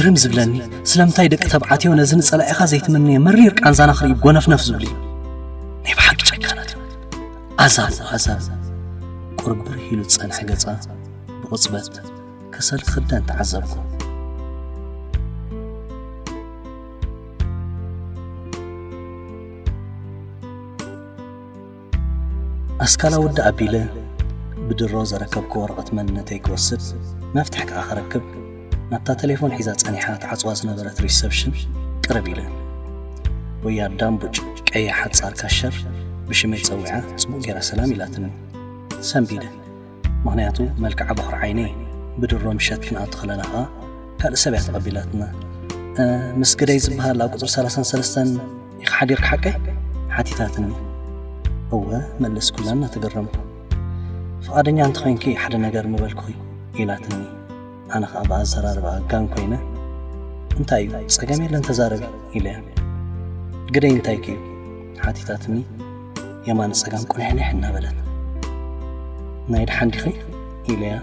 ግርም ዝብለኒ፣ ስለምንታይ ደቂ ተባዕትዮ ነዚ ንጸላኢኻ ዘይትምንዮ መሪር ቃንዛና ክርኢ ጎነፍነፍ ዝብሉ እዩ። ናይ ብሓቂ ጨካናት እዮም። ኣዛብ ኣዛብ ቁርብር ኢሉ ዝጸንሐ ገጻ ብቕጽበት ከሰል ክኽደን ተዓዘብኩ። ኣስካላ ውድእ ኣቢለ ብድሮ ዘረከብኩ ወረቐት መንነተይ ክወስድ፣ መፍትሕ ከኣ ክረክብ፣ ናብታ ቴሌፎን ሒዛ ጸኒሓ ትዓጽዋ ዝነበረት ሪሰፕሽን ቅርብ ኢለ። ወያ ኣዳም ቡጭ ቀያ ሓጻር ካሸር ብሽመይ ጸዊዓ ጽቡቕ ገይራ ሰላም ኢላትኒ። ሰንቢደ። ምኽንያቱ መልክዓ በኹሪ ዓይነይ ብድሮ ምሸት ክንኣቱ ከለና ኸኣ ካልእ ሰብ እያ ተቐቢላትና። "እ፣ ምስ ግደይ ዝበሃል ኣብ ቁጽሪ ሰላሳን ሰለስተን ኢኻ ሓዲርካ ሓቀይ?" ሓቲታትኒ። "እወ" መለስኩላ እናተገረምኩ። "ፍቓደኛ እንተኾይንኪ ሓደ ነገር ምበልኩኺ" ኢላትኒ። ኣነ ኸኣ ብኣዘራርባ ጋን ኮይነ፣ "እንታይ እዩ? ጸገም የለን ተዛረቢ" ኢለያ። "ግደይ እንታይኪ እዩ?" ሓቲታትኒ የማነ ጸጋም ቁንሕንሕ እናበለት። "ናይ ደሓን ዲኺ?" ኢለያ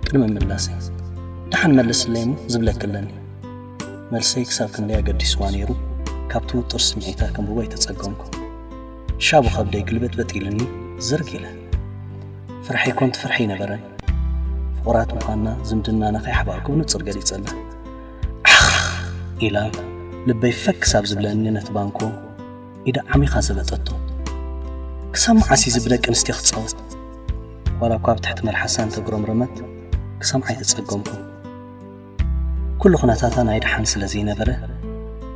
ቅድሚ ምላሰይ። "ደሓን መልስለይ እሞ ዝብለኪ ኣለኒ።" መልሰይ ክሳብ ክንደይ ኣገዲስዋ ነይሩ፣ ካብቲ ውጡር ስምዒታ ከንብቦ ኣይተጸገምኩ። ሻቡ ከብደይ ግልብጥብጥ ኢሉኒ ዝርግ ኢለ። ፍርሐይ ኮን ትፍርሐይ ነበረን። ፍቑራት ምዃንና ዝምድናና ከይሓባእኩ ብንጹር ገሊጸላ። ዓኽ ኢላ ልበይ ፈክ ክሳብ ዝብለኒ ነቲ ባንኮ ኢዳ ዓሚኻ ዘበጠቶ። ክሳብ መዓስ እዩ እዚ ብደቂ ኣንስትዮ ክጻወት? ዋላ እኳ ኣብ ትሕቲ መልሓሳ እንተጉረምረመት ክሰምዓ ኣይተጸገምኩን። ኩሉ ኩነታታ ናይ ደሓን ስለ ዘይነበረ፣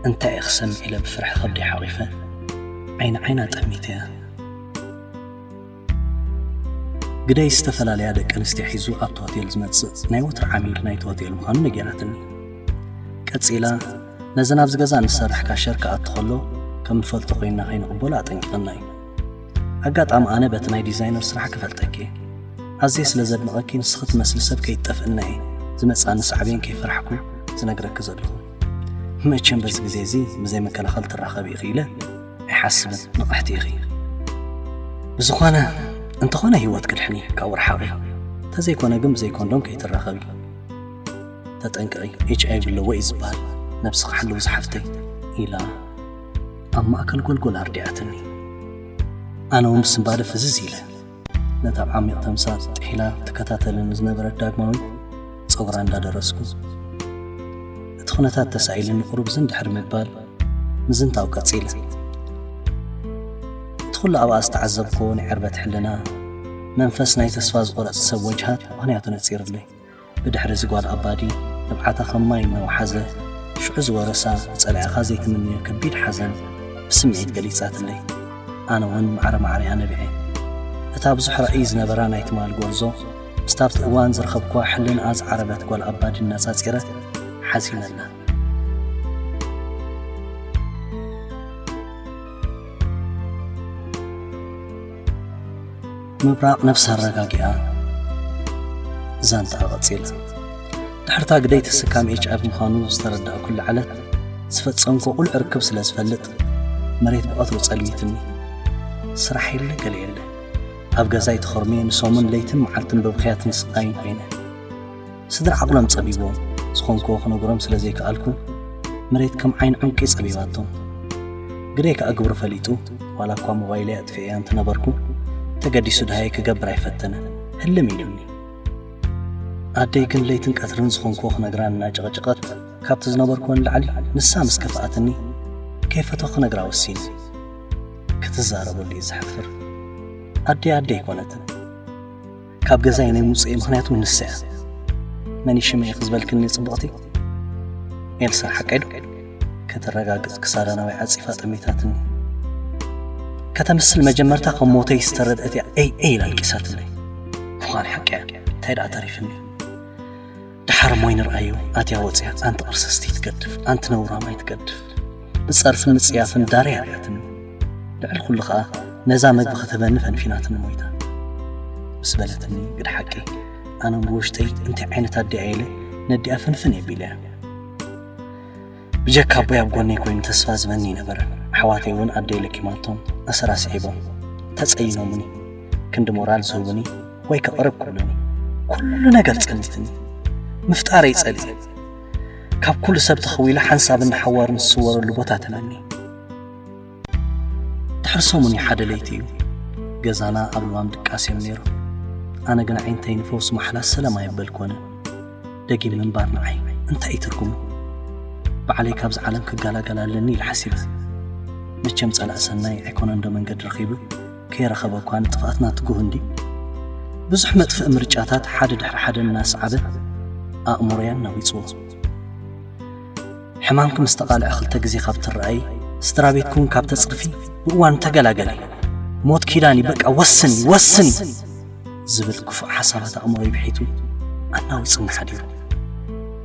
እንታይ እየ ክሰምዕ ኢለ ብፍርሒ ከብደይ ሓቒፈ፣ ዓይኒ ዓይና ጠሚተያ። ግደይ ዝተፈላለያ ደቂ ኣንስትዮ ሒዙ ኣብቲ ሆቴል ዝመጽእ ናይ ወትሩ ዓሚል ናይቲ ሆቴል ምዃኑ ነጊራትኒ። ቀጺላ፣ ነዘን ኣብዚ ገዛ ንሰርሕ ካሸር ክኣቱ ከሎ ከም ንፈልጦ ኮይንና ከይንቕበሎ ኣጠንቂቕና እዩ። ኣጋጣሚ ኣነ በቲ ናይ ዲዛይነር ስራሕ ክፈልጠኪ እየ። ኣዝየ ስለ ዘድንቐኪ ንስኺ ትመስሊ ሰብ ከይትጠፍእና እየ ዝመጽኣኒ ሳዕቤን ከይፈራሕኩ ዝነግረኪ ዘለኹ። መቸም በዚ ግዜ እዚ ብዘይ መከላኸሊ ትራኸቢ ኢኺ ኢለ ኣይሓስብን፣ ንቕሕቲ ኢኺ። ብዝኾነ እንተኾነ ህይወት ክድሕን እዩ ካብኡ ርሓቒ። እንተዘይኮነ ግን ብዘይ ኮንዶም ከይትራኸቢ። ተጠንቀቒ፣ ኤች ኣይ ቪ ኣለዎ እዩ ዝበሃል። ነብስኺ ሓልዊ ዝሓፍተይ ኢላ ኣብ ማእከል ጎልጎል ኣርዲኣትኒ። ኣነ እውን ብስንባደ ፍዝዝ ኢለ። ነታ ኣብ ዓሚቕ ተምሳጥ ጥሒላ ትከታተለኒ ዝነበረት ዳግማዊት ጸጉራ እንዳደረስኩ፣ እቲ ኩነታት ተሳኢሉኒ ቁሩብ ዝን ድሕሪ ምባል ምዝንታው ቀጺለ። እቲ ኩሉ ኣብኣ ዝተዓዘብኩዎ ናይ ዕርበት ሕልና፣ መንፈስ ናይ ተስፋ ዝቖረጸ ሰብ ወጅሃት ምኽንያቱ ነጺሩለይ። ብድሕሪ እዚ ጓል ኣባዲ ንብዓታ ከም ማይ እናወሓዘ፣ ሽዑ ዝወረሳ ንጸላኢኻ ዘይትምንዮ ከቢድ ሓዘን ብስምዒት ገሊጻትለይ። ኣነ እውን ማዕረ ማዕረኣ ነቢዐ። እታ ብዙሕ ራእይ ዝነበራ ናይ ትማል ጎርዞ፣ ምስታ ኣብቲ እዋን ዝረኸብኩዋ ሕልንኣ ዝዓረበት ጓል ኣባዲ እናጻጺረ ሓዚነላ። ምብራቕ ነብሳ ኣረጋጊኣ ዛንታኣ ቀጺላ። ድሕርታ ግደይ ተሰካሚ ኤች ኣይ ቪ ምዃኑ ዝተረዳእኩሉ ዕለት ዝፈጸምኩ ቁሉዕ ርክብ ስለ ዝፈልጥ፣ መሬት ብቐትሩ ጸልሚትኒ። ስራሕ የለ ገለ የለ። ኣብ ገዛይ ተኸርምየ ንሰሙን ለይትን መዓልትን ብብኽያትን ስቓይን ኮይነ። ስድራ ዓቕሎም ጸቢብዎም፣ ዝኾንክዎ ክነግሮም ስለ ዘይከኣልኩ፣ መሬት ከም ዓይኒ ዕንቂ ጸቢባቶም። ግደይ ከኣ ግብሩ ፈሊጡ፣ ዋላ እኳ ሞባይለይ ኣጥፊኤያ እንተነበርኩ፣ ተገዲሱ ደሃይ ክገብር ኣይፈተነን፣ ህልም ኢሉኒ። ኣደይ ግን ለይትን ቀትርን ዝኾንክዎ ክነግራ እናጨቐጨቐት፣ ካብቲ ዝነበርክዎ ንላዕሊ ንሳ ምስ ከፍኣትኒ፣ ከይፈተኹ ክነግራ ወሲነ። ክትዛረበሉ እዩ ዘሕፍር። ኣደይ ኣደይ ኣይኮነትን። ካብ ገዛይ ናይ ምውፅኤ ምኽንያት እውን ንሳ እያ። መን እዩ ሽመይ ኢኺ ዝበልክኒ ፅብቕቲ? ኤልሳ፣ ሓቀይ ዶ? ከተረጋግፅ ክሳዳ ናባይ ዓፂፋ ጠሚታትኒ። ከተምስል መጀመርታ ከም ሞተይ ዝተረድአት እያ ኤይ ኤይ ኢላ ኣልቂሳትለይ። ምዃን ሓቂ እያ። እንታይ ደኣ ተሪፍኒ? ደሓር እሞ ይንርኣዮ ኣትያ ወፅያ ኣንቲ ቅርስስቲ ትገድፍ፣ ኣንቲ ነውራማይ ትገድፍ። ብፀርፍን ምፅያፍን ዳርያ ኣልያትኒ። ልዕሊ ኩሉ ኸዓ ነዛ መግቢ ክትህበኒ ፈንፊናትኒ ሞይታ። ምስ በለትኒ፣ ግደ ሓቂ ኣነ ብውሽጠይ እንታይ ዓይነት ኣዲኣ ኢለ ነዲኣ ፍንፍን የቢለያ። ብጀካ ኣቦይ ኣብ ጎነይ ኮይኑ ተስፋ ዝህበኒ ኣይነበረን። ኣሕዋተይ እውን ኣደይ ለኪማቶም ኣሰር ኣስዒቦም ተጸይኖምኒ። ክንዲ ሞራል ዝህቡኒ ወይ ከቕርብ ክብሉኒ ኩሉ ነገር ጸኒትኒ። ምፍጣረይ ጸሊኤ። ካብ ኩሉ ሰብ ተኸዊለ ሓንሳብን ንሓዋሩን ዝስወረሉ ቦታ ተመኒ። ድሕሪ ሰሙን እዩ ሓደ ለይቲ እዩ። ገዛና ኣብ ልዋም ድቃስ እዮም ነይሩ። ኣነ ግን ዓይንተይ ንፈውስ ማሕላ ሰላም ኣየበልኮነ። ደጊም ምንባር ንዓይ እንታይ እዩ ትርጉሙ? ባዕለይ ካብዚ ዓለም ክገላገል ኣለኒ ኢለ ሓሲበ። መቸም ጸላእ ሰናይ ኣይኮነን ዶ መንገዲ ረኺቡ? ከይረኸበ እኳ ንጥፍኣትና ትጉህ እንዲ። ብዙሕ መጥፍእ ምርጫታት ሓደ ድሕሪ ሓደ እናሰዓበ ኣእምሮያ እናዊጽዎ። ሕማምኪ ምስ ተቓልዐ ክልተ ግዜ ካብ ትረኣይ፣ ስድራ ቤትኪ እውን ካብ ተጽርፊ ብእዋኑ ተገላገሊ። ሞት ኪዳን እዩ፣ በቃ ወስኒ፣ ወስኒ ዝብል ክፉእ ሓሳባት ኣእምሮይ ብሒቱ ኣናዊጽኒ ሓዲሩ።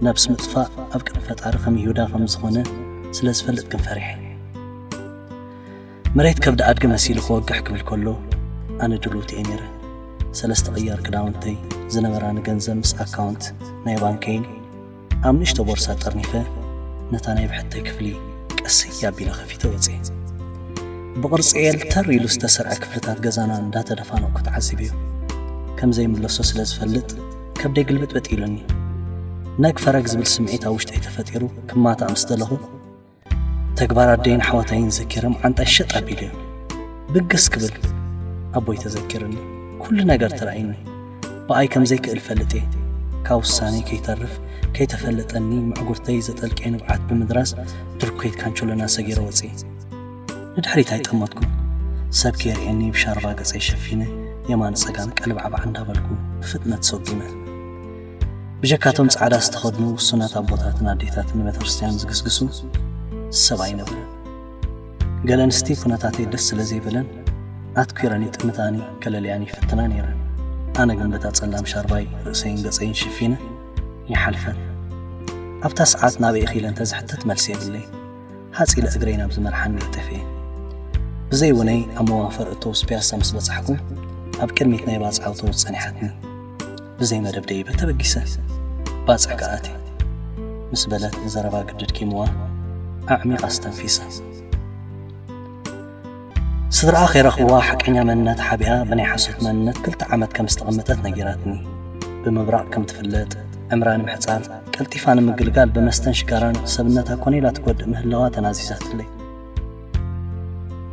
ነብሲ ምጥፋእ ኣብ ቅድሚ ፈጣሪ ከም ይሁዳ ከም ዝኾነ ስለ ዝፈልጥ ግን ፈሪሐ። መሬት ከብዲ ኣድጊ መሲሉ ክወግሕ ክብል ከሎ ኣነ ድልውቲ እየ ነይረ። ሰለስተ ቅያር ክዳውንተይ ዝነበራኒ ገንዘብ ምስ ኣካውንት ናይ ባንከይን ኣብ ንእሽቶ ቦርሳ ጠርኒፈ ነታ ናይ ብሕተይ ክፍሊ ቀሰይ ኣቢለ ከፊተ ወፅየ። ብቕርፂ ኤል ተር ኢሉ ዝተሰርዐ ክፍልታት ገዛና እንዳተደፋነቕኩ ተዓዚበዮ። ከም ዘይምለሶ ስለ ዝፈልጥ ከብደይ ግልብጥብጥ ኢሉኒ። ነግ ፈረግ ዝብል ስምዒት ኣብ ውሽጠይ ተፈጢሩ ክማታእ ምስ ደለኹ ተግባር ኣደይን ኣሕዋተይን ዘኪረ መዓንጣይ ሸጥ ኣቢለዮ። ብግስ ክብል ኣቦይ ተዘኪርኒ። ኩሉ ነገር ተራእይኒ። ብኣይ ከም ዘይክእል ፈልጥ እየ። ካብ ውሳኔ ከይተርፍ ከይተፈለጠኒ ምዕጉርተይ ዘጠልቅየ ንብዓት ብምድራስ ድርኮይት ካንቸሎና ሰጊረ ወፅየ። ንድሕሪት ኣይጠመትኩን። ሰብ ከይርእየኒ ብሻርባ ገፀይ ሸፊነ የማን ፀጋም ቀልባዕባዕ እንዳበልኩ ብፍጥነት ሰጒመ። ብጀካቶም ጻዕዳ ዝተኸድኑ ውሱናት ኣቦታትን ኣዴታትን ንቤተክርስትያን ዝግስግሱ ሰብ ኣይነበረን። ገለ ኣንስቲ ኩነታተይ ደስ ስለ ዘይበለን ኣትኲረን ይጥምታኒ፣ ከለልያኒ ይፍትና ነይረን። ኣነ ግን በታ ጸላም ሻርባይ ርእሰይን ገጸይን ሽፊነ ይሓልፈን። ኣብታ ሰዓት ናበይ ኢኺ ኢለ እንተዝሕተት መልሲ የብለይ። ሃጽ ኢለ እግረይ ናብ ዝመርሓኒ እየ ጠፍኤ። ብዘይ ውነይ ኣብ መዋፈር እተውስ ፒያሳ ምስ በጻሕኩ ኣብ ቅድሚት ናይ ባጽዕ ኣውቶቡስ ጸኒሓትኒ። ብዘይ መደብ ደይበ ተበጊሰ። ባጽዕ ከኣቲ ምስ በለት ንዘረባ ግድድ ኪምዋ ኣዕሚቓ ኣስተንፊሳ። ስድራኣ ከይረኽብዋ ሓቀኛ መንነት ሓቢኣ ብናይ ሓሶት መንነት ክልተ ዓመት ከም ዝተቐመጠት ነጊራትኒ። ብምብራቕ ከም ትፍለጥ ዕምራ ንምሕጻር ቀልጢፋ ንምግልጋል ብመስተን ሽጋራን ሰብነታ ኮነ ኢላ ትጎድእ ምህላዋ ተናዚዛትለይ።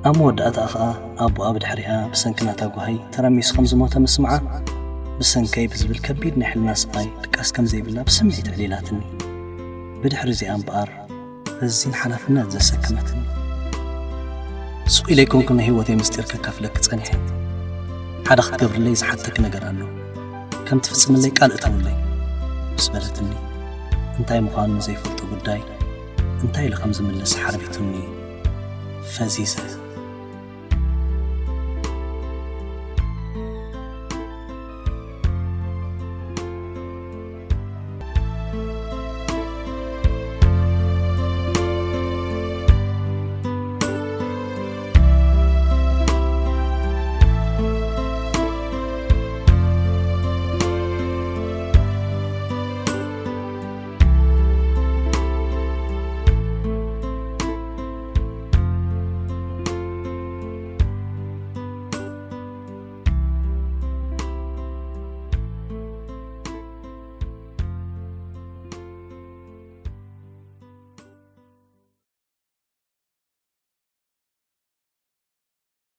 ኣብ መወዳእታኣ ኸኣ ኣቦኣ ብድሕሪኣ ብሰንኪ ናታ ጓሂ ተረሚሱ ከም ዝሞተ ምስምዓ ብሰንከይ ብዝብል ከቢድ ናይ ሕልና ስቓይ ድቃስ ከም ዘይብላ ብስምዒት ኣዕሊላትኒ። ብድሕሪ እዚኣ እምበኣር ረዚን ሓላፍነት ዘሰከመትኒ። ሱቕ ኢለ ኣይኮንኩ ናይ ህይወተይ ምስጢር ከካፍለኪ ጸኒሐ። ሓደ ክትገብርለይ ዝሓተኪ ነገር ኣሎ። ከም ትፍጽምለይ ቃል እተውለይ ምስ በለትኒ እንታይ ምዃኑ ንዘይፈልጦ ጉዳይ እንታይ ኢለ ከም ዝምልስ ሓርቢቱኒ ፈዚዘ።